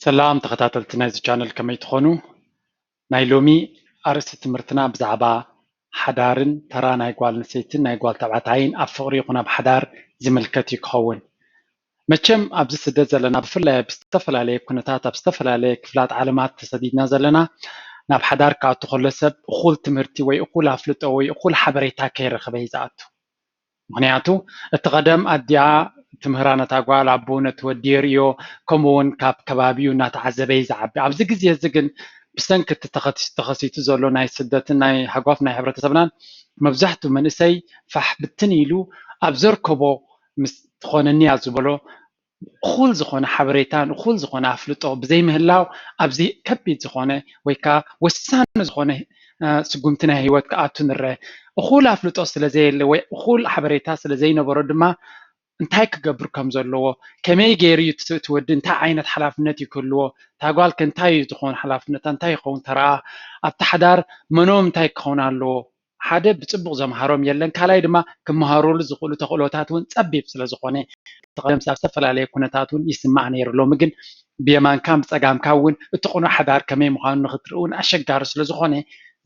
ሰላም ተኸታተልቲ ናይዚ ቻነል፣ ከመይ ትኾኑ? ናይ ሎሚ ኣርእስቲ ትምህርትና ብዛዕባ ሓዳርን ተራ ናይ ጓል ኣንስተይትን ናይ ጓል ተባዕታይን ኣብ ፍቕሪ ይኹን ኣብ ሓዳር ዝምልከት እዩ ክኸውን። መቸም ኣብዚ ስደት ዘለና ብፍላይ ኣብ ዝተፈላለየ ኩነታት ኣብ ዝተፈላለየ ክፍላት ዓለማት ተሰዲድና ዘለና ናብ ሓዳር ክኣቱ ከሎ ሰብ እኹል ትምህርቲ ወይ እኹል ኣፍልጦ ወይ እኹል ሓበሬታ ከይረኸበ እዩ ዝኣቱ። ምኽንያቱ እቲ ቀደም ኣዲኣ ትምህራ ነታ ጓል፣ ኣቦ ነቲ ወዲ የርእዮ፣ ከምኡ እውን ካብ ከባቢኡ እናተዓዘበ እዩ ዝዓቢ። ኣብዚ ግዜ እዚ ግን ብሰንኪ እቲ ተኸቲ- ተኸሲቱ ዘሎ ናይ ስደትን ናይ ሃጓፍ ናይ ሕብረተሰብናን መብዛሕትኡ መንእሰይ ፋሕ ብትን ኢሉ ኣብ ዘርከቦ ምስ ትኾነኒ እያ ዝበሎ እኹል ዝኾነ ሓበሬታን እኹል ዝኾነ ኣፍልጦ ብዘይምህላው ኣብዚ ከቢድ ዝኾነ ወይ ከዓ ወሳኒ ዝኾነ እ፣ ስጉምቲ ናይ ህይወት ክኣቱ ንረአ። እኹል ኣፍልጦ ስለ ዘየለ ወይ እኹል ሓበሬታ ስለ ዘይነበሮ ድማ እንታይ ክገብር ከም ዘለዎ፣ ከመይ ገይሩ እዩ እቲ እቲ ወዲ እንታይ ዓይነት ሓላፍነት እዩ ክህልዎ፣ እታ ጓል ከ እንታይ እዩ ዝኸውን ሓላፍነታ፣ እንታይ ይኸውን ተራኣ፣ ኣብቲ ሓዳር መኖም እንታይ ክኸውን ኣለዎ፣ ሓደ ብፅቡቕ ዘምሃሮም የለን፣ ካልኣይ ድማ ክመሃሩሉ ዝኽእሉ ተኽእሎታት እውን ፀቢብ ስለ ዝኾነ እቲ ቀደም ኣብ ዝተፈላለየ ኩነታት እውን ይስማዕ ነይሩ። ሎሚ ግን ብየማንካ ብፀጋምካ እውን እቲ ቅኑዕ ሓዳር ከመይ ምዃኑ ንክትርኢ እውን ኣሸጋሪ ስለ ዝኾነ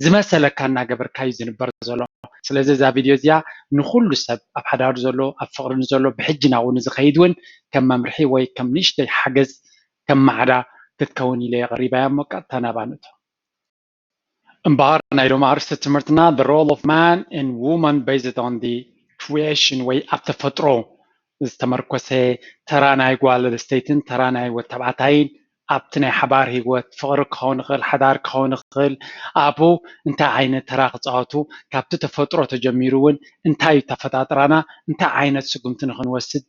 ዝመሰለካ እናገበርካ እዩ ዝንበር ዘሎ። ስለዚ እዛ ቪድዮ እዚኣ ንኩሉ ሰብ ኣብ ሓዳሩ ዘሎ ኣብ ፍቕሪ ንዘሎ ብሕጂ ናብኡ ንዝኸይድ እውን ከም መምርሒ ወይ ከም ንእሽተይ ሓገዝ ከም ማዕዳ ክትከውን ኢለ ቀሪባያ እሞ ቀጥታ ናባ ንእቶ። እምበኣር ናይ ሎሚ ኣርእስቲ ትምህርትና the role of man and woman based on the creation ወይ ኣብ ተፈጥሮ ዝተመርኮሰ ተራ ናይ ጓል ኣንስተይትን ተራ ናይ ወድ ተባዕታይን ኣብቲ ናይ ሓባር ህይወት ፍቕሪ ክኸውን ይኽእል፣ ሓዳር ክኸውን ይኽእል፣ ኣብኡ እንታይ ዓይነት ተራ ክፃወቱ ካብቲ ተፈጥሮ ተጀሚሩ እውን እንታይ እዩ ተፈጣጥራና እንታይ ዓይነት ስጉምቲ ንክንወስድ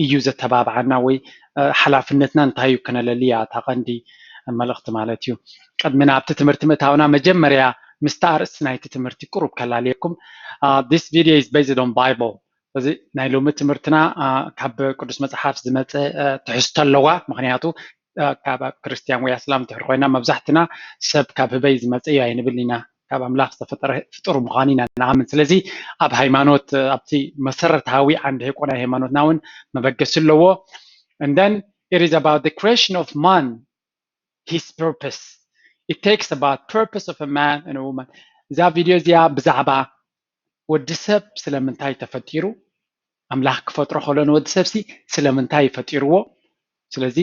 እዩ ዘተባብዓና ወይ እ፣ ሓላፍነትና እንታይ እዩ ከነለሊ እያ እታ ቀንዲ መልእኽቲ ማለት እዩ። ቅድሚ ናብቲ ትምህርቲ ምእታውና መጀመርያ ምስቲ ኣርእስቲ ናይቲ ትምህርቲ ቁሩብ ከላልየኩም። Uh, this video is based on Bible። እዚ ናይ ሎሚ ትምህርትና አ፣ ካብ ቅዱስ መጽሓፍ ዝመፀ አ፣ ትሕዝቶ ኣለዋ። ምክንያቱ አ፣ ካብ ኣብ ክርስትያን ወይ ኣስላም ትሕር ኮይና መብዛሕትና ሰብ ካብ ህበይ ዝመፀ እዩ ኣይንብል ኢና። ካብ ኣምላኽ ዝተፈጠረ ፍጡር ምዃኑ ኢና ንኣምን። ስለዚ ኣብ ሃይማኖት አ፣ ኣብቲ መሰረታዊ ዓንዲ ሕቆ ናይ ሃይማኖትና እውን መበገሲ ኣለዎ። And then it is about the creation of man, his purpose. It takes about purpose of a man and a woman. እዛ ቪድዮ እዚኣ ብዛዕባ ወዲ ሰብ ስለምንታይ ተፈጢሩ፣ ኣምላኽ ክፈጥሮ ከሎ ንወዲ ሰብሲ ስለምንታይ ፈጢርዎ። ስለዚ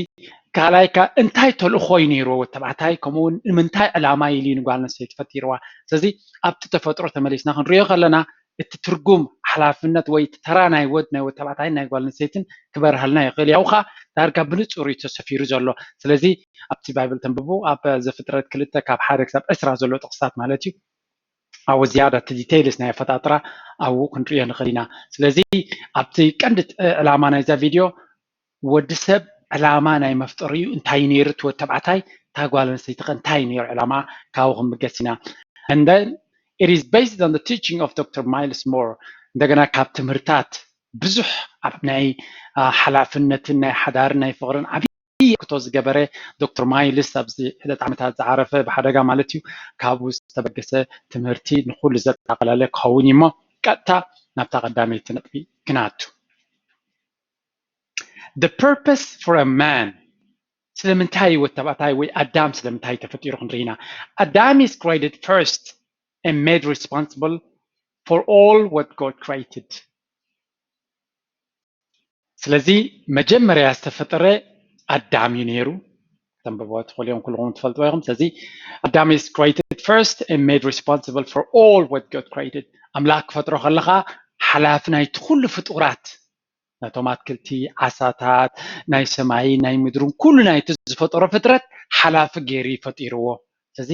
ካልኣይ ከ እንታይ ተልእኾ እዩ ነይርዎ ወዲ ተባዕታይ፣ ከምኡ እውን ንምንታይ ዕላማ ኢሉ እዩ ንጓል ኣንስተይቲ ፈጢርዋ። ስለዚ ኣብቲ ተፈጥሮ ተመሊስና ክንሪኦ ከለና እቲ ትርጉም ሓላፍነት ወይ እቲ ተራ ናይ ወድ ናይ ወድ ተባዕታይን ናይ ጓል ኣንስተይትን ክበርሃልና ይኽእል። ያው ኸኣ ዳርጋ ብንጹር እዩ ተሰፊሩ ዘሎ። ስለዚ ኣብቲ ባይብል ተንብቡ ኣብ ዘፍጥረት ክልተ ካብ ሓደ ክሳብ ዕስራ ዘሎ ጥቕስታት ማለት እዩ። ኣብኡ ዝያዳ እቲ ዲቴይልስ ናይ ኣፈጣጥራ ኣብኡ ክንርእዮ ንኽእል ኢና። ስለዚ ኣብቲ ቀንዲ ዕላማ ናይዛ ቪድዮ ወዲ ሰብ ዕላማ ናይ መፍጠሪኡ እንታይ ነይሩ፣ እቲ ወዲ ተባዕታይ፣ እታ ጓል ኣንስተይቲ ከ እንታይ ነይሩ ዕላማ ካብኡ ክንብገስ ኢና። And then it is based on the teaching of Doctor Myles Munroe። እንደገና ካብ ትምህርታት ብዙሕ ኣብ ናይ አ፣ ሓላፍነትን ናይ ሓዳርን ናይ ፍቕርን ዓብዪ ኣበርክቶ ዝገበረ ዶክተር ማይልስ ኣብዚ ሕደት ዓመታት ዝዓረፈ ብሓደጋ ማለት እዩ ካብኡ ዝተበገሰ ትምህርቲ ንኩሉ ዘጠቓለለ ክኸውን እዩ እሞ ቀጥታ ናብታ ቀዳመይቲ ነጥቢ ክናቱ። The purpose for a man ስለምንታይ ወተባዕታይ ወይ ኣዳም ስለምንታይ ተፈጢሩ ክንርኢ ኢና። Adam is created first and made responsible for all what God created. ስለዚ መጀመርያ ዝተፈጠረ ኣዳም እዩ ነይሩ። ተንብቦ ትኽእሉ እዮም ኩልኹም ትፈልጥዎ ኢኹም። ስለዚ ኣዳም is created first and made responsible for all what God created። ኣምላኽ ክፈጥሮ ከለኻ ሓላፊ ናይቲ ኩሉ ፍጡራት ነቶም ኣትክልቲ፣ ዓሳታት፣ ናይ ሰማይን ናይ ምድርን ኩሉ ናይቲ ዝፈጠሮ ፍጥረት ሓላፊ ገይሩ እዩ ፈጢርዎ። ስለዚ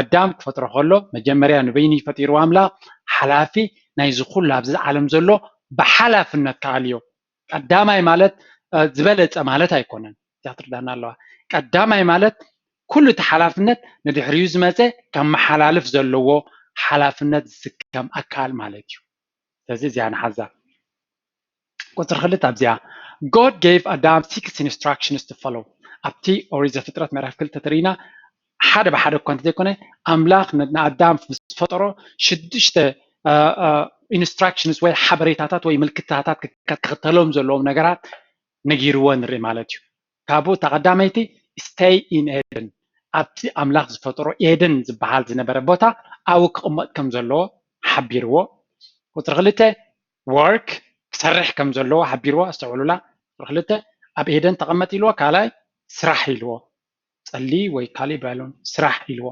ኣዳም ክፈጥሮ ከሎ መጀመርያ ንበይኑ እዩ ፈጢርዎ ኣምላኽ። ሓላፊ ናይዚ ኩሉ ኣብዚ ዓለም ዘሎ ብሓላፍነት ከኣልዮ። ቀዳማይ ማለት እ፣ ዝበለፀ ማለት ኣይኮነን። እዚኣ ትርዳና ኣለዋ። ቀዳማይ ማለት ኩሉ እቲ ሓላፍነት ንድሕሪኡ ዝመፀ ከመሓላልፍ ዘለዎ ሓላፍነት ዝስከም ኣካል ማለት እዩ። ስለዚ እዚኣ ንሓዛ። ቁፅሪ ክልተ ኣብዚኣ God gave Adam six instructions to follow። ኣብቲ ኦሪት ዘፍጥረት ምዕራፍ ክልተ ተሪኢና ሓደ ብሓደ እኳ እንተዘይኮነ ኣምላኽ ን- ንኣዳም ምስ ፈጠሮ ሽዱሽተ እ፣ እ፣ ኢንስትራክሽንስ ወይ ሓበሬታታት ወይ ምልክታታት ክከ- ክኽተሎም ዘለዎም ነገራት ነጊርዎ ንርኢ ማለት እዩ። ካብኡ እታ ቀዳመይቲ stay in Eden፣ ኣብቲ ኣምላኽ ዝፈጠሮ ኤደን ዝበሃል ዝነበረ ቦታ ኣብኡ ክቕመጥ ከም ዘለዎ ሓቢርዎ። ቁፅሪ ክልተ work ክሰርሕ ከም ዘለዎ ሓቢርዎ። ኣስተውዕሉላ፣ ቁፅሪ ክልተ ኣብ ኤደን ተቐመጥ ኢልዎ፣ ካልኣይ ስራሕ ኢልዎ። ጸሊ ወይ ካልእ ይብላ የለን፣ ስራሕ ኢልዎ።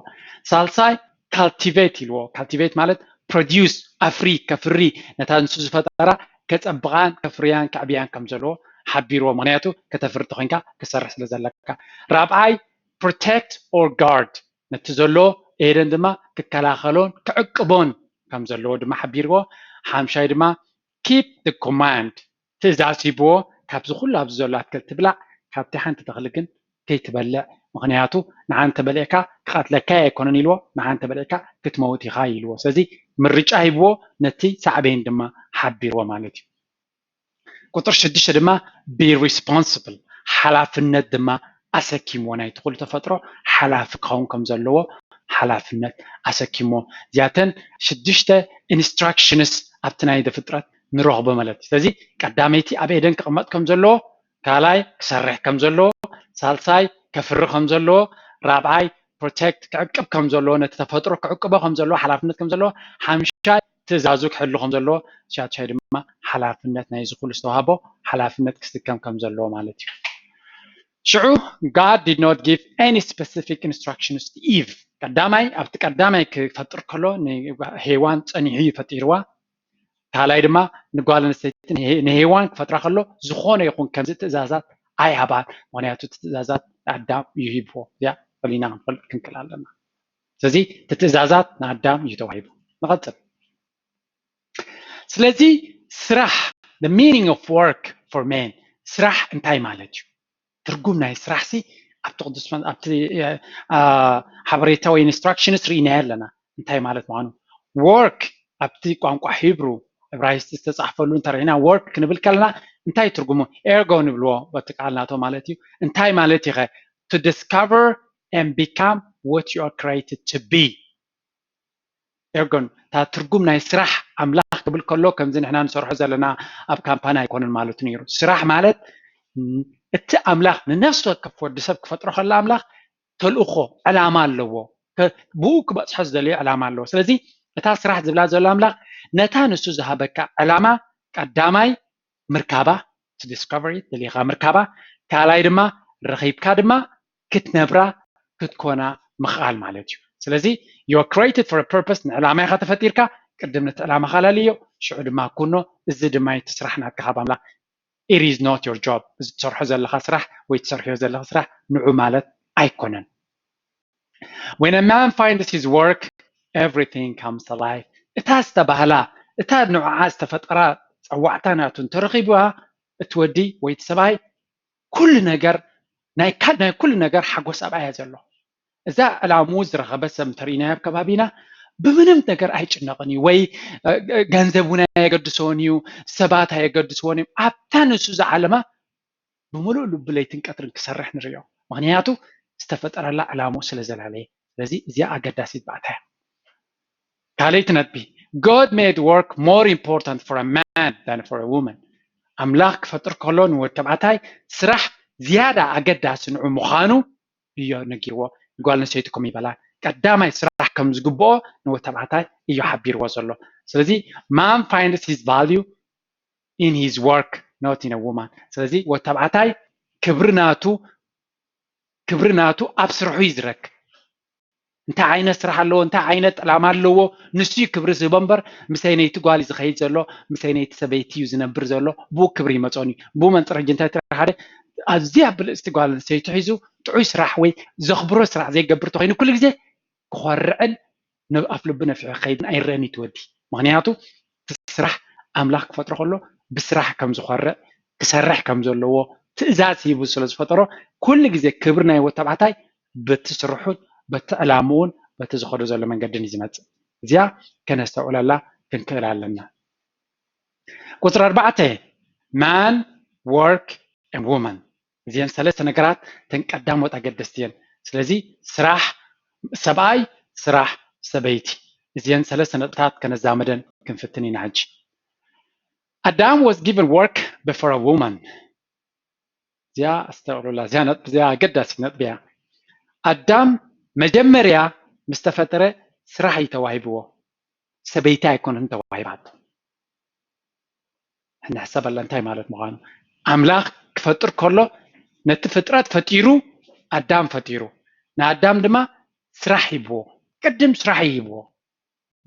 ሳልሳይ cultivate ኢልዎ። Cultivate ማለት produce፣ ኣፍሪ፣ ከፍሪ፣ ነታ ንሱ ዝፈጠራ ከጸብቓን ከፍርያን ከዕብያን ከም ዘለዎ ሓቢርዎ። ምኽንያቱ ከተፍሪ ተኾይንካ ክሰርሕ ስለ ዘለካ። ራብዓይ protect or guard፣ ነቲ ዘሎ ኤደን ድማ ክከላኸሎን ክዕቅቦን ከም ዘለዎ ድማ ሓቢርዎ። ሓምሻይ ድማ keep the command፣ ትእዛዝ ሂብዎ፣ ካብዚ ኩሉ ኣብዚ ዘሎ ኣትክልቲ ብላዕ፣ ካብቲ ሓንቲ ተኽሊ ግን ከይትበልዕ፣ ምኽንያቱ ንዓ እንተበሊዕካ ክቐትለካ ኣይኮነን ኢልዎ፣ ንዓ እንተበሊዕካ ክትመውት ኢኻ ኢልዎ። ስለዚ ምርጫ ሂብዎ፣ ነቲ ሳዕቤን ድማ ሓቢርዎ ማለት እዩ። ቁፅሪ ሽዱሽተ ድማ be responsible፣ ሓላፍነት ድማ ኣሰኪምዎ፣ ናይቲ ኩሉ ተፈጥሮ ሓላፊ ክኸውን ከም ዘለዎ ሓላፍነት ኣሰኪምዎ። እዚኣተን ሽዱሽተ instructions ኣብቲ ናይ ዘፍጥረት ንረኽቦ ማለት እዩ። ስለዚ ቀዳመይቲ ኣብ ኤደን ክቕመጥ ከም ዘለዎ፣ ካልኣይ ክሰርሕ ከም ዘለዎ፣ ሳልሳይ ከፍሪ ከም ዘለዎ፣ ራብዓይ protect ክዕቅብ ከም ዘለዎ፣ ነቲ ተፈጥሮ ክዕቅቦ ከም ዘለዎ፣ ሓላፍነት ከም ዘለዎ፣ ሓምሻይ ትእዛዙ ክሕሉ ከም ዘለዎ፣ ሻድሻይ ድማ ሓላፍነት ናይዚ ኩሉ ዝተዋህቦ ሓላፍነት ክስከም ከም ዘለዎ ማለት እዩ። ሽዑ God did not give any specific instructions to Eve። ቀዳማይ ኣብቲ ቀዳማይ ክፈጥር ከሎ ንሄዋን ጸኒሑ እዩ ፈጢርዋ። ካልኣይ ድማ ንጓል ኣንስተይቲ ንሄ- ንሄዋን ክፈጥራ ከሎ ዝኾነ ይኹን ከምዚ ትእዛዛት ኣይሃባን። ምኽንያቱ እቲ ትእዛዛት ንኣዳም እዩ ሂብዎ። እዚኣ ፈሊና ክንፈልጥ ክንክእል ኣለና። ስለዚ እቲ ትእዛዛት ንኣዳም እዩ ተዋሂቡ። ንቐጽል። ስለዚ ስራሕ፣ the meaning of work for men፣ ስራሕ እንታይ ማለት እዩ? ትርጉም ናይ ስራሕ ሲ ኣብቲ ቅዱስ መ- ኣብቲ እ፣ አ፣ ሓበሬታ ወይ instructions ርኢናዮ ኣለና እንታይ ማለት ምዃኑ። Work ኣብቲ ቋንቋ ሂብሩ ዕብራይስጢ ዝተጻሕፈሉ እንተርኢና work ክንብል ከለና እንታይ ትርጉሙ? Ergo ንብልዎ በቲ ቃል ናቶ ማለት እዩ። እንታይ ማለት እዩ ኸ? To discover and become what you are created to be። Ergo እታ ትርጉም ናይ ስራሕ ኣምላኽ ክብል ከሎ ከምዚ ንሕና ንሰርሖ ዘለና ኣብ ካምፓኒ ኣይኮነን ማለቱ ነይሩ። ስራሕ ማለት ም፣ እቲ ኣምላኽ ንነፍሲ ወከፍ ወዲ ሰብ ክፈጥሮ ከሎ ኣምላኽ ተልእኾ ዕላማ ኣለዎ። ከ- ብኡ ክበፅሖ ዝደለዮ ዕላማ ኣለዎ። ስለዚ እታ ስራሕ ዝብላ ዘሎ ኣምላኽ ነታ ንሱ ዝሃበካ ዕላማ ቀዳማይ ምርካባ፣ to discover it፣ ደሊኻ ምርካባ፣ ካልኣይ ድማ ረኺብካ ድማ ክትነብራ ክትኮና ምኽኣል ማለት እዩ። ስለዚ you are created for a purpose፣ ንዕላማ ኢኻ ተፈጢርካ። ቅድም ነቲ ዕላማኻ ላለዮ፣ ሽዑ ድማ ኩኖ። እዚ ድማ እቲ ስራሕ ናትካ ካብ ኣምላኽ። It is not your job። እዚ ትሰርሖ ዘለኻ ስራሕ ወይ ትሰርሕዮ ዘለኻ ስራሕ ንዑ ማለት ኣይኮነን። When a man finds his work, everything comes alive። እታ ዝተባህላ፣ እታ ንዕዓ ዝተፈጠራ ጸዋዕታ ናቱ እንተረኺብዋ፣ እቲ ወዲ ወይ እቲ ሰብኣይ ኩሉ ነገር ናይ ካ- ናይ ኩሉ ነገር ሓጎስ ኣብኣ እያ ዘሎ። እዛ ዕላምኡ ዝረኸበ ሰብ እንተርኢናዮ ኣብ ከባቢና ብምንም ነገር ኣይጭነቕን እዩ፣ ወይ እ፣ እ፣ ገንዘብ እውን ኣየገድሶን እዩ፣ ሰባት ኣየገድስዎን እዮም። ኣብታ ንሱ ዝዓለማ ብምሉእ ልቡ ለይትን ቀትርን ክሰርሕ ንሪኦ። ምኽንያቱ ዝተፈጠረላ ዕላምኡ ስለ ዘላለየ። ስለዚ እዚኣ ኣገዳሲት ባእታ እያ። ካልኣይቲ ነጥቢ፣ God made work more important for a man than for a woman። ኣምላኽ ክፈጥር ከሎ ንወዲ ተባዕታይ ስራሕ ዝያዳ ኣገዳሲ ንዑ ምዃኑ እዮ ነጊርዎ። ንጓል ኣንስተይቲ ከምኡ ይበላ። ቀዳማይ ስራሕ ከም ዝግብኦ ንወዲ ተባዕታይ እዮ ሓቢርዎ ዘሎ። ስለዚ man finds his value in his work, not in a woman። ስለዚ ወዲ ተባዕታይ ክብሪ ናቱ ክብሪ ናቱ ኣብ ስርሑ እዩ ዝረክብ። እንታይ ዓይነት ስራሕ ኣለዎ፣ እንታይ ዓይነት ዕላማ ኣለዎ፣ ንሱ እዩ ክብሪ ዝህቦ እምበር፣ ምሰይ ነይቲ ጓል እዩ ዝኸይድ ዘሎ፣ ምሰይ ነይቲ ሰበይቲ እዩ ዝነብር ዘሎ፣ ብኡ ክብሪ ይመጾን እዩ። ብኡ መንፅር ሕጂ እንታይ ትርኢ፣ ሓደ ኣዝያ ብልፅቲ ጓል ኣንስተይቲ ሒዙ ጥዑይ ስራሕ ወይ ዘኽብሮ ስራሕ ዘይገብር ተኾይኑ ኩሉ ግዜ ክኾርዕን ነ- ኣፍ ልቡ ነፊሑ ክኸይድን ኣይረአን እዩ እቲ ወዲ። ምኽንያቱ እቲ ስራሕ ኣምላኽ ክፈጥሮ ከሎ ብስራሕ ከም ዝኾርዕ ክሰርሕ ከም ዘለዎ ትእዛዝ ሂቡ ስለ ዝፈጠሮ ኩሉ ግዜ ክብሪ ናይ ወዲ ተባዕታይ በቲ ስርሑን በቲ ዕላምኡን በቲ ዝኸዶ ዘሎ መንገድን እዩ ዝመፅእ። እዚኣ ከነስተውዕለላ ክንክእል ኣለና። ቁፅሪ ኣርባዕተ man work and woman። እዚአን ሰለስተ ነገራት ተን ቀዳሞት ኣገደስቲ እየን። ስለዚ ስራሕ ሰብኣይ፣ ስራሕ ሰበይቲ። እዚአን ሰለስተ ነጥብታት ከነዛመደን ክንፍትን ኢና። ሕጂ ኣዳም was given work before a woman። እዚኣ ኣስተውዕሉላ። እዚኣ ነጥቢ፣ እዚኣ ኣገዳሲ ነጥቢ እያ። ኣዳም መጀመርያ ምስ ተፈጠረ ስራሕ እዩ ተዋሂብዎ፣ ሰበይቲ ኣይኮነትን ተዋሂባቶ። ንሕሰበላ እንታይ ማለት ምዃኑ። ኣምላኽ ክፈጥር ከሎ ነቲ ፍጥረት ፈጢሩ፣ ኣዳም ፈጢሩ። ንኣዳም ድማ ስራሕ ሂብዎ። ቅድም ስራሕ ይሂብዎ።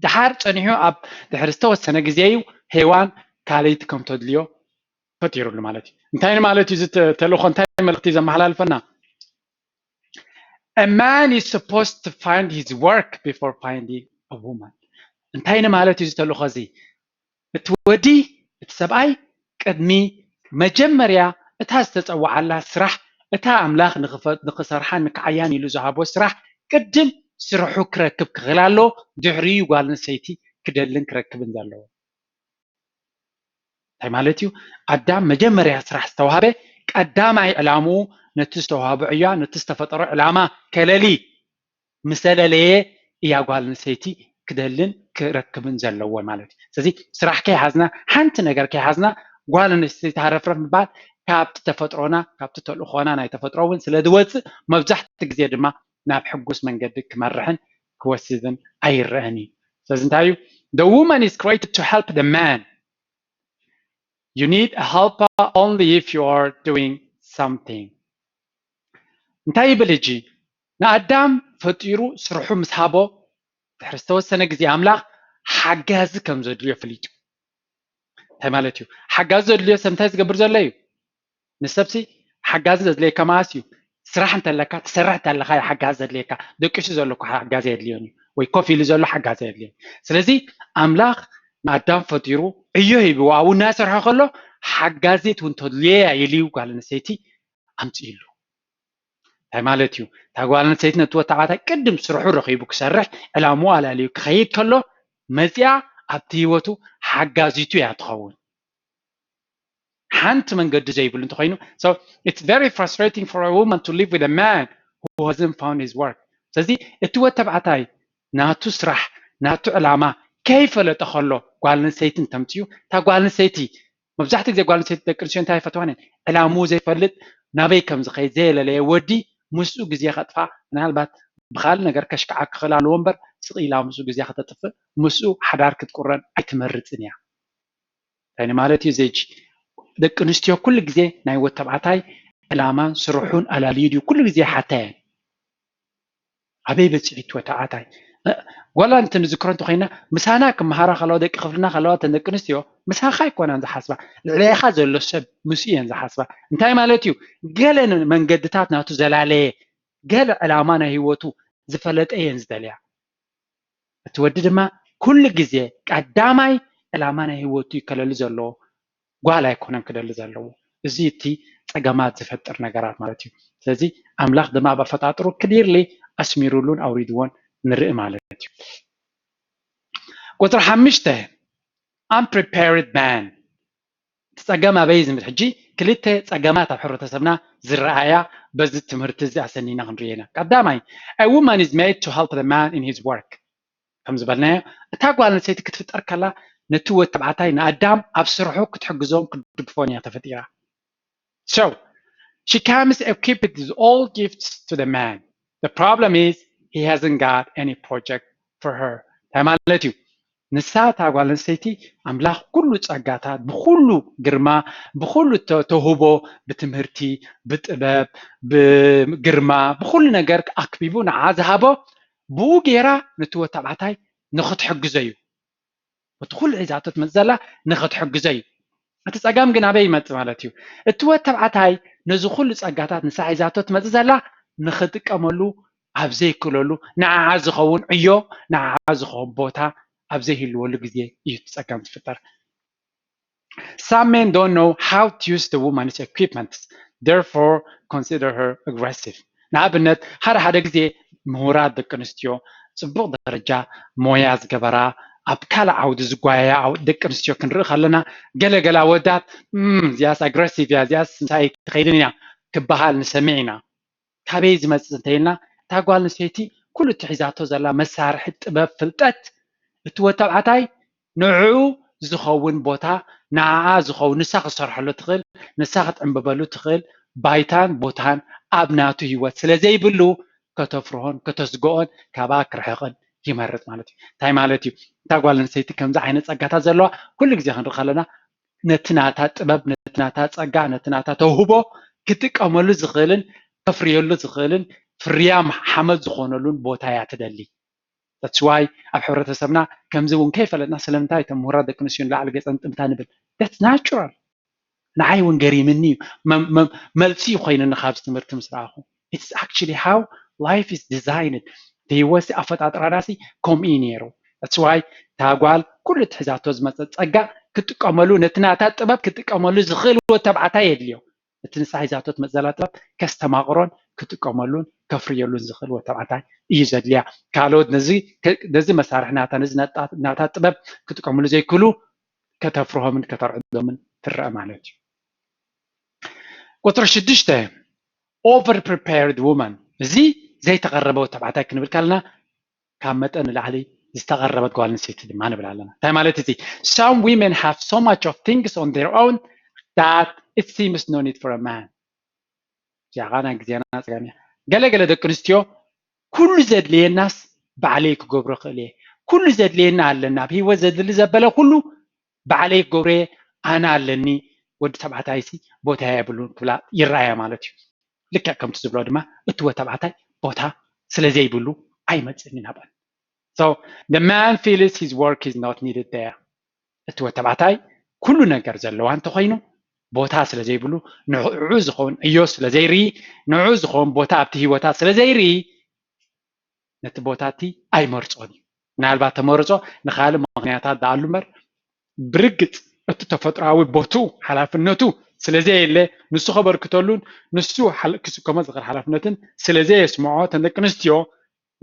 ድሓር ጸኒሑ ኣብ ድሕሪ ዝተወሰነ ግዜ እዩ ሄዋን ካልኣይቲ ከም ተድልዮ ፈጢሩሉ ማለት እዩ። እንታይ ማለት እዩ? እዚ ተ-፣ ተልእኾ እንታይ መልእኽቲ እዩ ዘመሓላልፈና? A man is supposed to find his work before finding a woman። እንታይ ንማለት እዩ እዚ ተልእኾ እዚ? እቲ ወዲ፣ እቲ ሰብኣይ ቅድሚ መጀመርያ እታ ዝተጸውዓላ ስራሕ፣ እታ ኣምላኽ ንኽፈ-፣ ንኽሰርሓን ንክዓያን ኢሉ ዝሃቦ ስራሕ ቅድም ስርሑ ክረክብ ክኽእል ኣለዎ። ድሕሪኡ ጓል ኣንስተይቲ ክደልን ክረክብን ዘለዎ። እንታይ ማለት እዩ? ኣዳም መጀመርያ ስራሕ ዝተዋህበ ቀዳማይ ዕላምኡ ነቲ ዝተዋህቦ ዕያ፣ ነቲ ዝተፈጠሮ ዕላማ ከለሊ፣ ምስ ኣለለየ እያ ጓል ኣንስተይቲ ክደልን ክረክብን ዘለዎ ማለት እዩ። ስለዚ ስራሕ ከይሓዝና፣ ሓንቲ ነገር ከይሓዝና ጓል ኣንስተይቲ ሃረፍረፍ ምባል ካብቲ ተፈጥሮና፣ ካብቲ ተልእኾና ናይ ተፈጥሮ እውን ስለ ዝወፅእ መብዛሕትኡ ግዜ ድማ ናብ ሕጉስ መንገዲ ክመርሕን ክወስድን ኣይረአን እዩ። ስለዚ እንታይ እዩ? The woman is created to help the man. You need a helper only if you are doing something. እንታይ ይብል ሕጂ? ንኣዳም ፈጢሩ ስርሑ ምስ ሃቦ ድሕሪ ዝተወሰነ ግዜ ኣምላኽ ሓጋዚ ከም ዘድልዮ ፈሊጡ። እንታይ ማለት እዩ? ሓጋዚ ዘድልዮ ሰብ እንታይ ዝገብር ዘሎ እዩ? ንሰብሲ ሓጋዚ ዘድልየካ መዓስ እዩ? ስራሕ እንተለካ፣ ትሰርሕ እንተለካ እዩ ሓጋዚ ዘድልየካ። ደቂሱ ዘሎ እኮ ሓጋዚ የድልዮን እዩ፣ ወይ ኮፍ ኢሉ ዘሎ ሓጋዚ የድልዮን። ስለዚ ኣምላኽ ንኣዳም ፈጢሩ ዕዮ ሂብዎ፣ ኣብኡ እናሰርሐ ከሎ ሓጋዚት እውን ተድልዮ እያ ኢሉ እዩ ጓል ኣንስተይቲ ኣምፅእሉ። እንታይ ማለት እዩ? እታ ጓል ኣንስተይቲ ነቲ ወዲ ተባዕታይ ቅድም ስርሑ ረኺቡ ክሰርሕ ዕላምኡ ኣላልዩ ክኸይድ ከሎ መፂኣ ኣብቲ ህይወቱ ሓጋዚቱ እያ ትኸውን። ሓንቲ መንገዲ ዘይብሉ እንተኾይኑ፣ so it's very frustrating for a woman to live with a man who hasn't found his work። ስለዚ እቲ ወዲ ተባዕታይ ናቱ ስራሕ፣ ናቱ ዕላማ ከይፈለጠ ከሎ ጓል ኣንስተይቲ እንተምፅኡ፣ እታ ጓል ኣንስተይቲ፣ መብዛሕትኡ ግዜ ጓል ኣንስተይቲ ደቂ ኣንስትዮ እንታይ ይፈትዋን እየን? ዕላምኡ ዘይፈልጥ፣ ናበይ ከም ዝኸይድ ዘየለለየ ወዲ ምስኡ ግዜ ከጥፋ፣ ምናልባት ብኻልእ ነገር ከሽክዓ ክኽእል ኣለዎ እምበር፣ ስቕ ኢላ ምስኡ ግዜ ከተጥፍእ፣ ምስኡ ሓዳር ክትቁረን ኣይትመርፅን እያ። እንታይ ማለት እዩ? ዘጂ ደቂ ኣንስትዮ ኩሉ ግዜ ናይ ወዲ ተባዕታይ ዕላማን ስርሑን ኣላልዩ ድዩ ኩሉ ግዜ ሓታ እየን? ኣበይ በፂሑ እቲ ወዲ ተባዕታይ? እ፣ ዋላ እንተ ንዝክሮ እንተኾይና፣ ምሳና ክመሃራ ከለዋ፣ ደቂ ክፍልና ከለዋ፣ እተን ደቂ ኣንስትዮ ምሳኻ ኣይኮናን ዝሓስባ፣ ልዕሌኻ ዘሎ ሰብ ምስኡ እየን ዝሓስባ። እንታይ ማለት እዩ? ገለ መንገድታት ናቱ ዘላለየ፣ ገለ ዕላማ ናይ ህይወቱ ዝፈለጠ እየን ዝደልያ። እቲ ወዲ ድማ ኩሉ ግዜ ቀዳማይ ዕላማ ናይ ህይወቱ እዩ ከለሊ ዘለዎ፣ ጓል ኣይኮነን ክደሊ ዘለዎ። እዚ እቲ ጸገማት ዝፈጥር ነገራት ማለት እዩ። ስለዚ ኣምላኽ ድማ ኣብ ኣፈጣጥሩ ክሊርሊ ኣስሚሩሉን ኣውሪድዎን ንርኢ ማለት እዩ። ቁጽሪ ሓሙሽተ፣ unprepared man። እቲ ጸገም ኣበይ ዝምት? ሕጂ ክልተ ጸገማት ኣብ ሕብረተሰብና ዝረኣያ በዚ ትምህርቲ እዚ ኣሰኒና ክንርኢ ኢና። ቀዳማይ፣ a woman is made to help the man in his work። ከም ዝበልናዮ፣ እታ ጓል ኣንስተይቲ ክትፍጠር ከላ ነቲ ወዲ ተባዕታይ ንኣዳም ኣብ ስርሑ ክትሕግዞን ክትድግፎን እያ ተፈጢራ። So, she comes equipped with all gifts to the man. The problem is, he hasn't got any project for her. እንታይ ማለት እዩ? ንሳ እታ ጓል ኣንስተይቲ ኣምላኽ ኩሉ ጸጋታት፣ ብኹሉ ግርማ፣ ብኹሉ ተ-፣ ተውህቦ፣ ብትምህርቲ፣ ብጥበብ፣ ብግርማ፣ ብኹሉ ነገር ኣክቢቡ ንዓ ዝሃቦ፣ ብኡ ገይራ ነቲ ወዲ ተባዕታይ ንኽትሕግዞ እዩ። እቲ ኩሉ ሒዛቶ ትመጽእ ዘላ ንኽትሕግዞ እዩ። እቲ ጸገም ግን ኣበይ ይመጽእ ማለት እዩ? እቲ ወዲ ተባዕታይ ነዚ ኩሉ ጸጋታት ንሳ ሒዛቶ ትመጽእ ዘላ ንኽጥቀመሉ ኣብ ዘይክእለሉ፣ ንዓዓ ዝኸውን ዕዮ፣ ንዓዓ ዝኸውን ቦታ ኣብ ዘይህልወሉ ግዜ እዩ እቲ ጸገም ዝፍጠር። Some men don't know how to use the woman's equipment, therefore consider her aggressive. ንኣብነት፣ ሓደ ሓደ ግዜ ምሁራት ደቂ ኣንስትዮ፣ ጽቡቕ ደረጃ ሞያ ዝገበራ፣ ኣብ ካልእ ዓውዲ ዝጓየያ ዓው-፣ ደቂ ኣንስትዮ ክንርኢ ከለና፣ ገለ ገለ ኣወዳት፣ "እም፣ እዚኣስ ኣግረሲቭ እያ፣ እዚኣስ እንታይ ትኸይድን እያ" ክበሃል ንሰምዕ ኢና። ካበይ ዝመጽእ እንተኢልና፣ እታ ጓል ኣንስተይቲ ኩሉ እቲ ሒዛቶ ዘላ መሳርሒ ጥበብ፣ ፍልጠት፣ እቲ ወዲ ተባዕታይ ንዕኡ ዝኸውን ቦታ፣ ንዓኣ ዝኸውን፣ ንሳ ክትሰርሐሉ ትኽእል፣ ንሳ ክትዕምብበሉ ትኽእል፣ ባይታን ቦታን ኣብ ናቱ ህይወት ስለ ዘይብሉ ከተፍርሆን ከተስግኦን ካብኣ ክርሕቕን ይመርጽ ማለት እዩ። እንታይ ማለት እዩ? እታ ጓል ኣንስተይቲ ከምዚ ዓይነት ጸጋታት ዘለዋ ኩሉ ግዜ ክንርኢ ከለና ነቲ ናታ ጥበብ፣ ነቲ ናታ ጸጋ፣ ነቲ ናታ ተውህቦ ክጥቀመሉ ዝኽእልን ከፍርየሉ ዝኽእልን ፍርያም ሓመድ ዝኾነሉን ቦታ እያ ትደሊ። That's why ኣብ ሕብረተሰብና ከምዚ እውን ከይፈለጥና ስለምንታይ እቶም ምሁራት ደቂ ኣንስትዮ ንላዕሊ ገጸን ጥምታ ንብል? That's natural። ንዓይ እውን ገሪምኒ እዩ። መልሲ ኮይኑኒ ካብዚ ትምህርቲ ምስ ረኣኹ። It's actually how life is designed። ህይወት ኣፈጣጥራና ሲ ከምኡ እዩ ነይሩ። That's why እታ ጓል ኩሉ ትሕዛቶ ዝመፀ ፀጋ ክጥቀመሉ፣ ነቲ ናታ ጥበብ ክጥቀመሉ ዝኽእል ወተባዕታይ የድልዮ። እቲ ንሳ ሒዛቶ ትመፅእ ዘላ ጥበብ ከስተማቕሮን ክጥቀመሉን ከፍርየሉን ዝኽእል ወተባዕታይ እዩ ዘድልያ። ካልኦት ነዚ መሳርሒ ናታ፣ ነዚ ናታ ጥበብ ክጥቀምሉ ዘይክእሉ ከተፍርሆምን ከተርዕዶምን ትረአ ማለት እዩ። ቁፅሪ ሽዱሽተ፣ over prepared woman። እዚ ዘይተቐረበ ወተባዕታይ ክንብል ከለና ካብ መጠን ንላዕሊ ዝተቐረበት ጓል ኣንስተይቲ ድማ ንብል ኣለና። እንታይ ማለት እዚ? Some women have so much of things on their own that it seems no need for a man። እዚኣ ናይ ግዜና ጸገም እያ። ገለገለ ደቂ ኣንስትዮ ኩሉ ዘድልየናስ ባዕለይ ክገብሮ ክእል እየ፣ ኩሉ ዘድልየና ኣለና፣ ኣብ ህይወት ዘድሊ ዘበለ ኩሉ ባዕለይ ክገብሮ እየ፣ ኣነ ኣለኒ፣ ወዲ ተባዕታይሲ ቦታ የብሉን ክብላ ይረኣያ ማለት እዩ። ልክዕ ከምቲ ዝብሎ ድማ እቲ ወተባዕታይ ቦታ ስለ ዘይብሉ ኣይመጽእን እዩ ናብኣን። So the man feels his work is not needed there። እቲ ወተባዕታይ ኩሉ ነገር ዘለዋ እንተኾይኑ ቦታ ስለ ዘይብሉ፣ ንዕኡ ዝኸውን ዕዮ ስለ ዘይርኢ፣ ንዕኡ ዝኸውን ቦታ ኣብቲ ህይወታ ስለ ዘይርኢ ነቲ ቦታ እቲ ኣይመርጾን እዩ። ምናልባት ተመርጾ ንኻልእ ምኽንያታት ደኣሉ እምበር ብርግጽ እቲ ተፈጥሮኣዊ ቦትኡ ሓላፍነቱ ስለ ዘየለ ንሱ ከበርክተሉን ንሱ ክስከሞ ዝኽእል ሓላፍነትን ስለ ዘየስምዖ እተን ደቂ ኣንስትዮ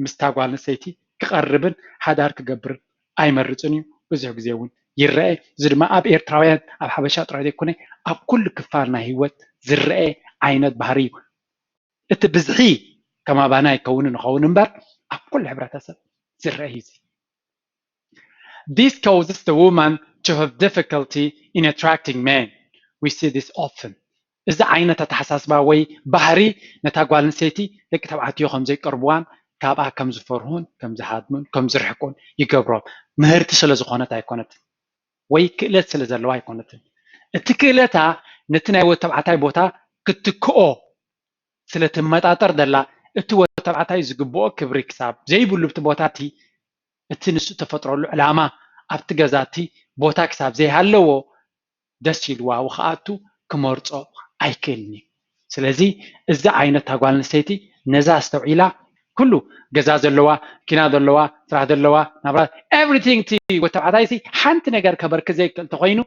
ምስታ ጓል ኣንስተይቲ ክቐርብን ሓዳር ክገብርን ኣይመርጽን እዩ። ብዙሕ ግዜ እውን ይረአ። እዚ ድማ ኣብ ኤርትራውያን ኣብ ሓበሻ ጥራይ ዘይኮነ ኣብ ኩሉ ክፋል ናይ ህይወት ዝረአ ዓይነት ባህሪ እዩ። እቲ ብዝሒ ከም ኣባና ኣይከውንን ይኸውን እምበር ኣብ ኩሉ ሕብረተሰብ ዝረአ እዩ። This causes the woman to have difficulty in attracting men. We see this often. እዚ ዓይነት ኣተሓሳስባ ወይ ባህሪ ነታ ጓል ኣንስተይቲ ደቂ ተባዕትዮ ከም ዘይቀርብዋን ካብኣ ከም ዝፈርሁን ከም ዝሃድሙን ከም ዝርሕቁን ይገብሮም። ምህርቲ ስለ ዝኾነት ኣይኮነትን ወይ ክእለት ስለ ዘለዋ ኣይኮነትን። እቲ ክእለታ ነቲ ናይ ወተባዕታይ ቦታ ክትክኦ ስለ ትመጣጠር ደላ እቲ ወተባዕታይ ዝግብኦ ክብሪ ክሳብ ዘይብሉ ብቲ ቦታ እቲ እቲ ንሱ ተፈጥረሉ ዕላማ ኣብቲ ገዛ እቲ ቦታ ክሳብ ዘይሃለዎ ደስ ኢልዋ ክኣቱ ክመርጾ ኣይክእልን እዩ። ስለዚ እዚ ዓይነት እታ ጓል ኣንስተይቲ ነዛ ኣስተውዒላ ኩሉ ገዛ ዘለዋ፣ ኪና ዘለዋ፣ ስራሕ ዘለዋ፣ ናብራ everything እቲ ወተባዕታይ ሲ ሓንቲ ነገር ከበርክት ዘይክእል እንተኾይኑ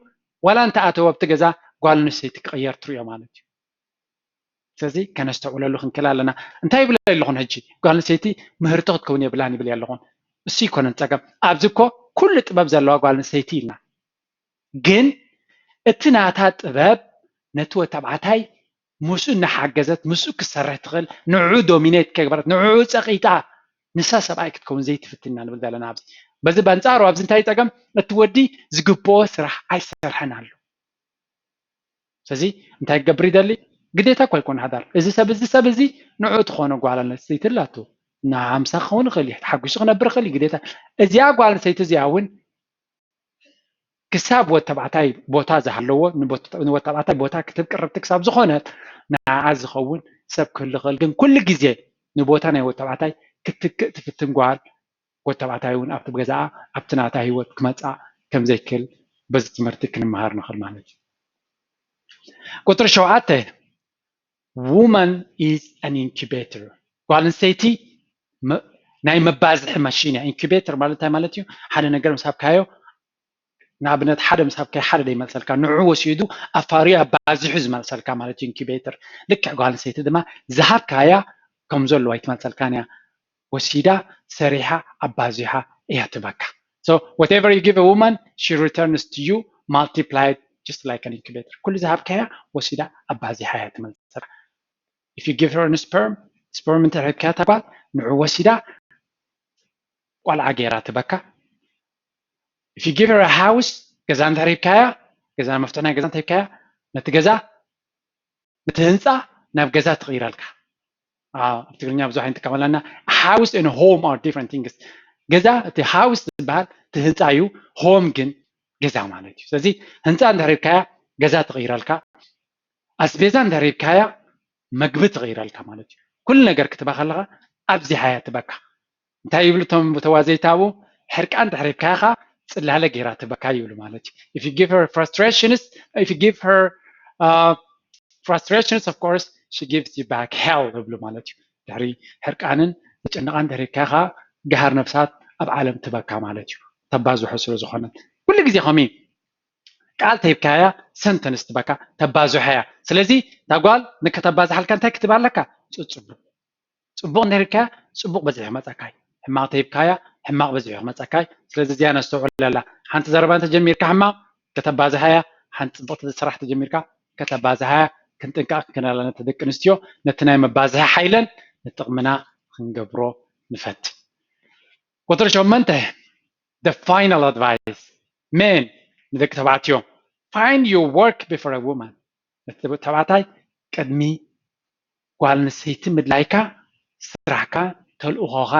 ዋላ እንተኣተወ ኣብቲ ገዛ ጓል ኣንስተይቲ ክቕየር ትሪኦ ማለት እዩ። ስለዚ ከነስተውዕለሉ ክንክእል ኣለና። እንታይ ይብለ ኣለኹን ሕጂ ጓል ኣንስተይቲ ምህርቲ ክትከውን የብላን ይብል ኣለኹን። እሱ ይኮነን ፀገም። ኣብዚ እኮ ኩሉ ጥበብ ዘለዋ ጓል ኣንስተይቲ ኢልና ግን እቲ ናታ ጥበብ ነቲ ወተባዕታይ ምስኡ እናሓገዘት ምስኡ ክትሰርሕ ትኽእል ንዕኡ ዶሚኔት ከግበረት ንዕኡ ፀቂጣ ንሳ ሰብኣይ ክትከውን ዘይትፍትን ኢና ንብል ዘለና ኣብዚ። በዚ በንፃሩ ኣብዚ እንታይ ፀገም እቲ ወዲ ዝግብኦ ስራሕ ኣይሰርሐን ኣሎ። ስለዚ እንታይ ክገብር ይደሊ? ግዴታ እኮ ኣይኮነ ሓዳር እዚ ሰብ እዚ ሰብ እዚ ንዕኡ ትኾኖ ጓል ኣንስተይቲ ኣላቶ ንሃምሳ ክኸውን ይኽእል እዩ ተሓጒሱ ክነብር ይኽእል እዩ ግዴታ እዚኣ ጓል ኣንስተይቲ እዚኣ እውን ክሳብ ወተባዕታይ ቦታ ዝሃለዎ ንወተባዕታይ ቦታ ክትብ ቅርብቲ ክሳብ ዝኾነት ንዓኣ ዝኸውን ሰብ ክህሉ ይኽእል ግን ኩሉ ግዜ ንቦታ ናይ ወተባዕታይ ክትክእ ትፍትን ጓል ወተባዕታይ እውን ኣብቲ ገዛኣ ኣብቲ ናታ ህይወት ክመፅኣ ከም ዘይክእል በዚ ትምህርቲ ክንመሃር ንኽእል ማለት እዩ። ቁፅሪ ሸውዓተ woman is an incubator ጓል ኣንስተይቲ ናይ መባዝሒ ማሽን እያ። ኢንኩቤተር ማለት እንታይ ማለት እዩ? ሓደ ነገር ምስ ሃብካዮ ንኣብነት ሓደ ምስ ሃብካዮ ሓደ ደይመልሰልካ ንዑ ወሲዱ ኣፋርዩ ኣባዚሑ ዝመልሰልካ ማለት እዩ። ኢንኩቤተር ልክዕ ጓል ኣንስተይቲ ድማ ዝሃብካያ ከም ዘለዋ ኣይትመልሰልካን እያ። ወሲዳ ሰሪሓ ኣባዚሓ እያ ትበካ። So whatever you give a woman she returns to you multiplied just like an incubator ኩሉ ዝሃብካያ ወሲዳ ኣባዚሓ እያ ትመልሰልካ። If you give her an sperm sperm እንተ ሂብካያ እታ ጓል ንዑ ወሲዳ ቆልዓ ገይራ ትበካ። If you give her a house ገዛ እንተ ሂብካያ ገዛ መፍትሒ ናይ ገዛ እንተ ሂብካያ ነቲ ገዛ ነቲ ህንፃ ናብ ገዛ ትቕይረልካ። ኣብ ትግርኛ ብዙሕ ኣይንጥቀመላና። House and home are different things። ገዛ፣ እቲ house ዝበሃል እቲ ህንፃ እዩ። Home ግን ገዛ ማለት እዩ። ስለዚ ህንፃ እንድሕር ሂብካያ ገዛ ትቕይረልካ፣ ኣስቤዛ እንድሕር ሂብካያ መግቢ ትቕይረልካ ማለት እዩ። ኩሉ ነገር ክትባ ከለኻ ኣብዚሓያ ትበካ። እንታይ ይብሉ እቶም ተዋዘይቲ ኣብኡ? ሕርቃን እንድሕር ሂብካያ ከዓ ፅላለ ገይራ ትበካ ይብሉ ማለት እዩ። If you give her frustrations, if you give her uh, frustrations, of course, she gives you back hell ይብሉ ማለት እዩ። ድሕሪ ሕርቃንን ጭንቓን እንድሕር ሂብካያ ከዓ ገሃር ነፍሳት ኣብ ዓለም ትበካ ማለት እዩ። ተባዝሖ ስለ ዝኾነት ኩሉ ግዜ ከምኡ እዩ። ቃል ተሂብካያ ሰንተንስ ትበካ፣ ተባዝሖ እያ። ስለዚ እታ ጓል ንከተባዝሓልካ እንታይ ክትባ ኣለካ? ፅፅቡ ፅቡቕ እንድሕር ሂብካያ ፅቡቕ በዚሑ ክመፀካ እዩ። ሕማቕ ተሂብካያ ሕማቕ በዚሑ ክመፀካ እዩ። ስለዚ እዚኣ ነስተውዕለላ። ሓንቲ ዘረባ እንተጀሚርካ ሕማቕ ከተባዝሓ እያ፣ ሓንቲ ፅብቕቲ ስራሕ ተጀሚርካ ከተባዝሓ እያ። ክንጥንቀቕ ክንክእል ኣለና። ነቲ ደቂ ኣንስትዮ ነቲ ናይ መባዝሒ ሓይለን ንጥቕምና ክንገብሮ ንፈትን። ቁፅሪ ሸመንተ፣ the final advice፣ men፣ ንደቂ ተባዕትዮ፣ find your work before a woman። ነቲ ተባዕታይ ቅድሚ ጓል ኣንስተይቲ ምድላይካ ስራሕካ፣ ተልእኾኻ፣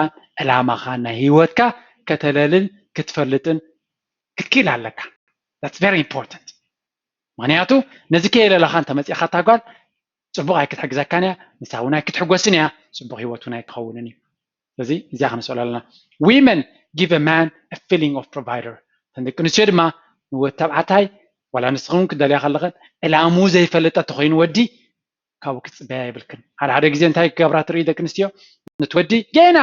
ዕላማኻ፣ ናይ ህይወትካ ከተለልን ክትፈልጥን ክትክእል ኣለካ። That's very important። ምክንያቱ ነዚ ከየለለኻ እንተመፂእኻ እታ ጓል ፅቡቕ ኣይክትሕግዘካን እያ፣ ንሳ እውን ኣይክትሕጎስን እያ፣ ፅቡቕ ህይወት እውን ኣይክኸውንን እዩ። ስለዚ እዚኣ ክነስእሎ ኣለና። Women give a man a feeling of provider። እተን ደቂ ኣንስትዮ ድማ ንወዲ ተባዕታይ ዋላ ንስኽን ክትደልያ ከለኽን ዕላምኡ ዘይፈልጥ እንተኾይኑ ወዲ ካብኡ ክትፅበያ የብልክን። ሓደ ሓደ ግዜ እንታይ ክገብራ ትርኢ ደቂ ኣንስትዮ? ነቲ ወዲ ገና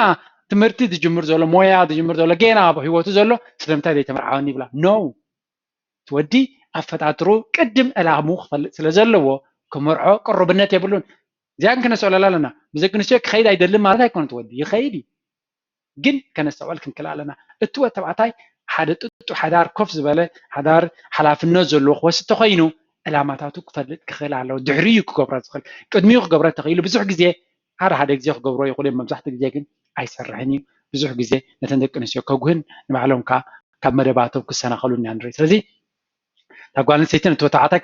ትምህርቲ ዝጅምር ዘሎ፣ ሞያ ዝጅምር ዘሎ፣ ገና ኣብ ህይወቱ ዘሎ ስለምንታይ ዘይተመርዓወኒ ይብላ። No፣ እቲ ወዲ ኣፈጣጥሩ ቅድም ዕላምኡ ክፈልጥ ስለ ዘለዎ ክመርዖ ቅሩብነት የብሉን። እዚኣን ክነስዕለላ ኣለና። ብዘይ ክንስዮ ክኸይድ ኣይደልን ማለት ኣይኮነን። እቲ ወዲ ይኸይድ እዩ፣ ግን ከነስተውዕል ክንክእል ኣለና። እቲ ወዲ ተባዕታይ ሓደ ጥጡ ሓዳር ኮፍ ዝበለ ሓዳር ሓላፍነት ዘለዎ ክወስድ ተኾይኑ ዕላማታቱ ክፈልጥ ክኽእል ኣለዎ። ድሕሪኡ ክገብሮ ዝኽእል፣ ቅድሚኡ ክገብሮ ተኽኢሉ ብዙሕ ግዜ ሓደ ሓደ ግዜ ክገብሮ ይኽእሉ እዮም። መብዛሕትኡ ግዜ ግን ኣይሰርሕን እዩ። ብዙሕ ግዜ ነተን ደቂ ኣንስትዮ ከጉህን ንባዕሎም ከዓ ካብ መደባቶም ክሰናኸሉ ኢና ንርኢ። ስለዚ እታ ጓል ኣንስተይቲ ነቲ ወዲ ተባዕታይ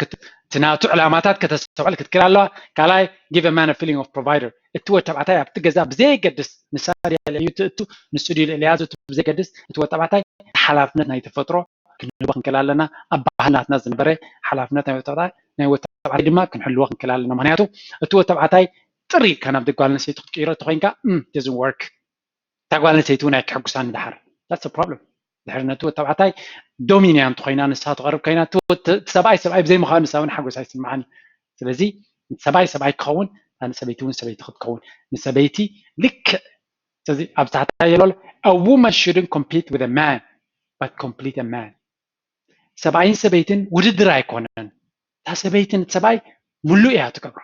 እቲ ናቱ ዕላማታት ከተስተውዕል ክትክእል ኣለዋ። ካልኣይ give a man a feeling of provider። እቲ ወዲ ተባዕታይ ኣብቲ ገዛ ብዘየገድስ ንሳ ድያ ልዕሊኡ ትእቱ ንሱ ድዩ ልዕሊያ ዝእቱ ብዘየገድስ እቲ ወዲ ተባዕታይ ሓላፍነት ናይ ተፈጥሮ ክንህቦ ክንክእል ኣለና። ኣብ ባህልናትና ዝነበረ ሓላፍነት ናይ ወዲ ተባዕታይ ናይ ወዲ ተባዕታይ ድማ ክንሕልዎ ክንክእል ኣለና። ምክንያቱ እቲ ወዲ ተባዕታይ ጥሪ ኢልካ ናብ ጓል ኣንስተይቲ ክትቅይሮ እንተኮይንካ doesn't work። እታ ጓል ኣንስተይቲ እውን ኣይክሕጉሳን ድሓር። That's a problem። ድሕሪ ነቲ ወዲ ተባዕታይ ዶሚንያ እንተኮይና ንሳ ትቐርብ ኮይና እቲ ሰብኣይ ሰብኣይ ብዘይ ምዃኑ ንሳ እውን ሓጎስ ኣይስምዓን። ስለዚ ሰብኣይ ሰብኣይ ክኸውን ንሰበይቲ እውን ሰበይቲ ክትከውን ንሰበይቲ ልክዕ ስለዚ ኣብ ታሕታይ የሎ a woman shouldn't compete with a man but complete a man። ሰብኣይን ሰበይትን ውድድር ኣይኮነን። እታ ሰበይቲ ነቲ ሰብኣይ ሙሉእ እያ ትገብሮ።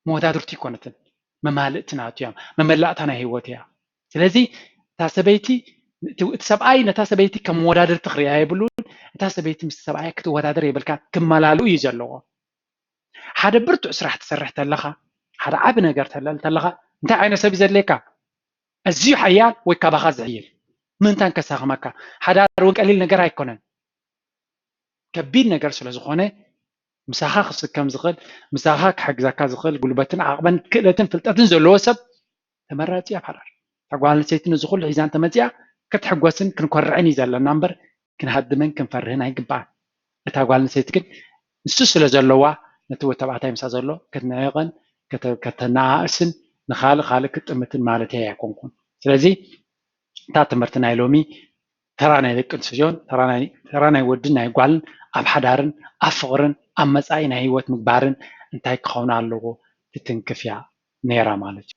መወዳድርቲ ኣይኮነትን። መማልእቲ ናቱ እያ። መመላእታ ናይ ህይወት እያ። ስለዚ እታ ሰበይቲ እቲ ሰብኣይ ነታ ሰበይቲ ከም መወዳድርቲ ክሪኣ የብሉን። እታ ሰበይቲ ምስ ሰብኣያ ክትወዳደር የብልካ። ክመላልኡ እዩ ዘለዎ። ሓደ ብርቱዕ ስራሕ ትሰርሕ ተለኻ ሓደ ዓቢ ነገር ተለል ተለኻ እንታይ ዓይነት ሰብ እዩ ዘድልየካ? ኣዝዩ ሓያል ወይ ካባኻ ዝሕይል ምእንታን ከሳኽመካ። ሓዳር እውን ቀሊል ነገር ኣይኮነን። ከቢድ ነገር ስለ ዝኾነ ምሳኻ ክስከም ዝኽእል ምሳኻ ክሕግዘካ ዝኽእል ጉልበትን ዓቕመን ክእለትን ፍልጠትን ዘለዎ ሰብ ተመራጺ ኣብ ሓዳር። እታ ጓል ኣንስተይቲ ነዚ ኩሉ ሒዛ እንተመጺኣ ክትሕጎስን ክንኮርዕን እዩ ዘለና እምበር ክንሃድመን ክንፈርህን ኣይግባኣን። እታ ጓል ኣንስተይቲ ግን ንሱ ስለ ዘለዋ ነቲ ወዲ ተባዕታይ ምሳ ዘሎ ክትንዕቕን ከተነኣእስን ንኻልእ ካልእ ክትጥምትን ማለተይ ኣይኮንኩን። ስለዚ እታ ትምህርቲ ናይ ሎሚ ተራ ናይ ደቂ ኣንስትዮን ተራ ናይ ወድን ናይ ጓልን ኣብ ሓዳርን ኣብ ፍቕርን ኣብ መፃኢ ናይ ህይወት ምግባርን እንታይ ክኸውን ኣለዎ ትትንክፍ እያ ነይራ ማለት እዩ።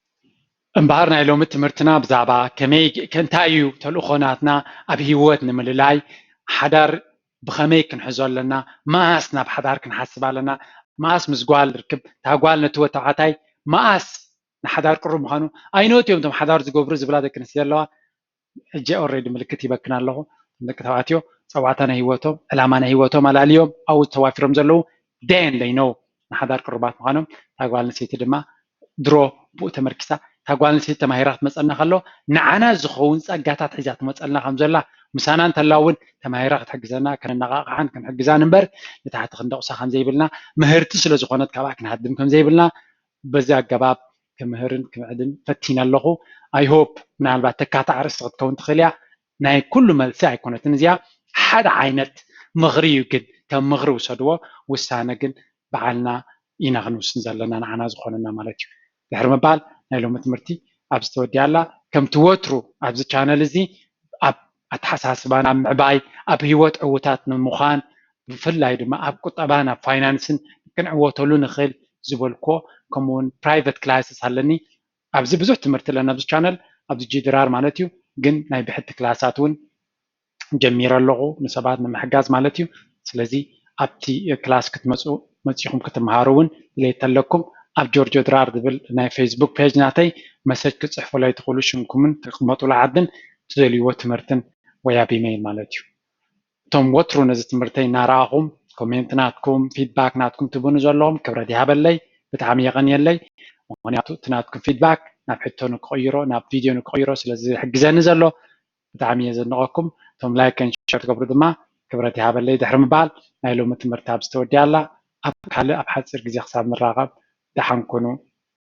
እምበኣር ናይ ሎሚ ትምህርትና ብዛዕባ ከመይ እንታይ እዩ ተልእኾ ናትና ኣብ ህይወት ንምልላይ ሓዳር ብኸመይ ክንሕዞ ኣለና፣ መኣስ ናብ ሓዳር ክንሓስብ ኣለና፣ መኣስ ምስ ጓል ርክብ እታ ጓል ነቲ ወዲ ተባዕታይ መኣስ ንሓዳር ቅሩብ ምዃኑ ኣይነወት እዮም እቶም ሓዳር ዝገብሩ ዝብላ ደቂ ኣንስትዮ ዘለዋ ሕጂ ኦሬዲ ምልክት ሂበክን ኣለኹ። ደቂ ተባዕትዮ ፀዋዕታ ናይ ህይወቶም ዕላማ ናይ ህይወቶም ኣላልዮም ኣብኡ ተዋፊሮም ዘለዉ ደን ደይነው ንሓዳር ቅሩባት ምዃኖም እታ ጓል ኣንስተይቲ ድማ ድሮ ብኡ ተመርኪሳ እታ ጓል ኣንስተይቲ ተማሂራ ክትመፀና ከሎ ንዓና ዝኸውን ፀጋታት ሒዛ ትመፀልና ከም ዘላ ምሳና እንተላ እውን ተማሂራ ክትሕግዘና ከነነቃቕሓን ክንሕግዛን እምበር ንታሕቲ ክንደቑሳ ከም ዘይብልና ምህርቲ ስለ ዝኾነት ካብኣ ክንሃድም ከም ዘይብልና በዚ ኣገባብ ክምህርን ክምዕድን ፈቲነ ኣለኹ። I hope ምናልባት ተካታ ኣርእስቲ ክትከውን ትኽእል እያ። ናይ ኩሉ መልሲ ኣይኮነትን እዚኣ፣ ሓደ ዓይነት ምኽሪ እዩ፣ ግን ከም ምኽሪ ውሰድዎ። ውሳነ ግን በዓልና ኢና ክንውስን ዘለና፣ ንዓና ዝኾነና ማለት እዩ። ድሕሪ ምባል ናይ ሎሚ ትምህርቲ ኣብዚ ተወዲኣ ኣላ። ከምቲ ወትሩ ኣብዚ ቻነል እዚ ኣብ ኣተሓሳስባና ኣብ ምዕባይ፣ ኣብ ህይወት ዕዉታት ንምዃን፣ ብፍላይ ድማ ኣብ ቁጠባን ኣብ ፋይናንስን ክንዕወተሉ ንኽእል ዝበልኩዎ፣ ከምኡውን ፕራይቨት ክላስስ ኣለኒ። ኣብዚ ብዙሕ ትምህርቲ ኣለና ኣብዚ ቻነል፣ ኣብዚ ጂ ድራር ማለት እዩ። ግን ናይ ብሕቲ ክላሳት እውን ጀሚረ ኣለኹ፣ ንሰባት ንምሕጋዝ ማለት እዩ። ስለዚ ኣብቲ ክላስ ክትመፁ መፂኹም ክትምሃሩ እውን ድሌት ኣለኩም፣ ኣብ ጆርጆ ድራር ዝብል ናይ ፌስቡክ ፔጅ ናተይ መሰጅ ክትፅሕፉለይ ትኽእሉ፣ ሽምኩምን ትቕመጡሉ ዓድን ትደልይዎ ትምህርትን ወይ ኣብ ኢሜይል ማለት እዩ። እቶም ወትሩ ነዚ ትምህርተይ እናረኣኹም ኮሜንት ናትኩም፣ ፊድባክ ናትኩም ትብኑ ዘለኹም ክብረት ይሃበለይ፣ ብጣዕሚ የቐንየለይ። ምኽንያቱ እቲ ናትኩም ፊድባክ ናብ ሕቶ ንክቕይሮ፣ ናብ ቪድዮ ንክቕይሮ ስለ ዝሕግዘኒ ዘሎ ብጣዕሚ እየ ዘድንቐኩም። እቶም ላይክን ሸር ትገብሩ ድማ ክብረት ይሃበለይ። ድሕሪ ምባል ናይ ሎሚ ትምህርቲ ኣብዚ ተወዲኣ ኣላ። ኣብ ካልእ ኣብ ሓፂር ግዜ ክሳብ ንራኸብ ደሓን ኩኑ።